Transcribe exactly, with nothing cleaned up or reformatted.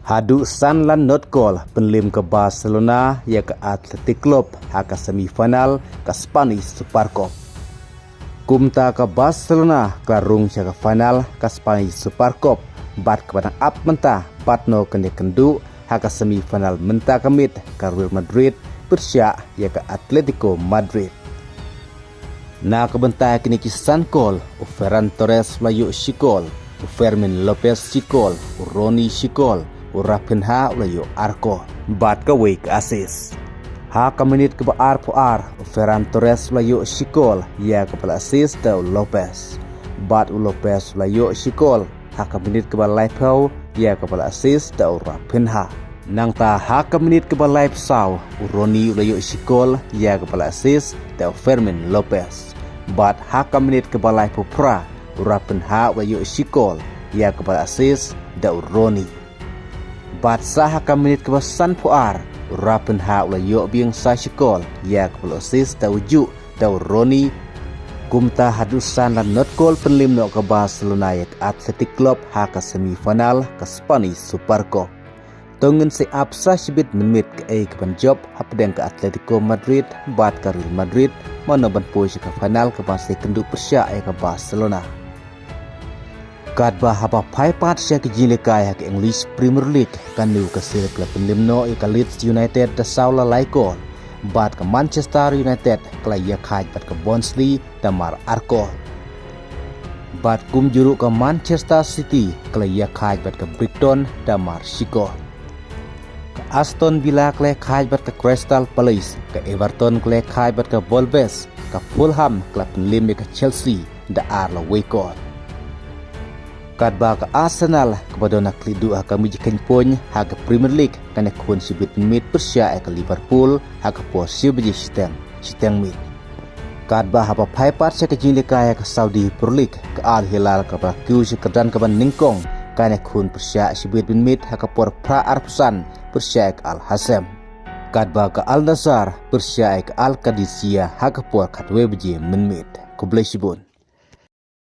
Haduh san lan not kol pynliem ka Barcelona ïa ka Athletic Club ha ka semi final ka Spanish Super Cup. Kumta ka Barcelona ka la rung sha ka final ka Spanish Super Cup bad kaba dang ap mynta bad no kane kynduh ha ka semi final mynta ka miet ka Real Madrid pyrshah ïa ka Atletico Madrid. Na ka bynta kine ki san kol, u Ferran Torres u la ïoh shi kol, u Fermin Lopez shi kol, u Rony shi kol, u Raphinha u la ïoh ar kol bad kawei ka assist. Ha ka minit kaba arphew ar, u Ferran Torres u la ïoh shi kol ïa kaba la assist da u Lopez. Bad u Lopez u la ïoh shi kol ha ka minit kaba laiphew ïa kaba la assist da u Raphinha. Nangta ha ka minit kaba laiphew saw, u Rony u la ïoh shi kol ïa kaba la assist da u Fermin Lopez. Bad ha ka minit kaba laiphew phra, u Raphinha u la ïoh shi kol ïa kaba la assist da u Rony. Bad sa ha ka minit kaba sanphew ar, u Raphinha u la ïoh biang sa shi kol ïa kaba la assist da u juh da u Rony. Kumta haduh san lan not kol pynliem noh ka Barcelona ïa ka Athletic Club ha ka semi final ka Spanish Super Cup. To ngin sa ap sa shibit mynmiet kaei kaban jop hapdeng ka Atletico Madrid bad ka Real Madrid, mano ban poi sha ka final kaban sa ïakynduh pyrshah ïa ka Barcelona. Katba haba phai pat sha ka jingïalehkai ha ka English Premier League, ka Newcastle ka la pynliem noh ïa ka Leeds United da saw la lai kol, bad ka Manchester United ka la ïakhaid bad ka Barnsley da mar ar kol. Bad kumjuh ruh ka Manchester City ka la ïakhaid bad ka Brighton da mar shi kol. Ka Aston Villa ka la ïakhaid bad ka Crystal Palace, ka Everton ka la ïakhaid bad ka Wolves, ka Fulham ka la pynliem ïa ka Chelsea da ar la wei kol. Katba ka Arsenal kaba don ha khlieh duh ha ka mijkheiñ point ha ka Premier League kan ïakhun shibit mynmiet pyrshah ïa ka Liverpool ha ka por shi baje shiteng, shiteng miet. Katba haba phai pat sha ka jingïalehkai ha ka Saudi Pro League, ka Al Hilal kaba la kiew sha ka kyrdan kaba nyngkong kan ïakhun pyrshah shibit mynmiet ha ka por phra arphew san pyrshah ïa ka Al Hassem. Katba ka Al Nassr pyrshah ïa ka Al Qadisiyah ha ka por khatwei baje mynmiet. Khublei shibun.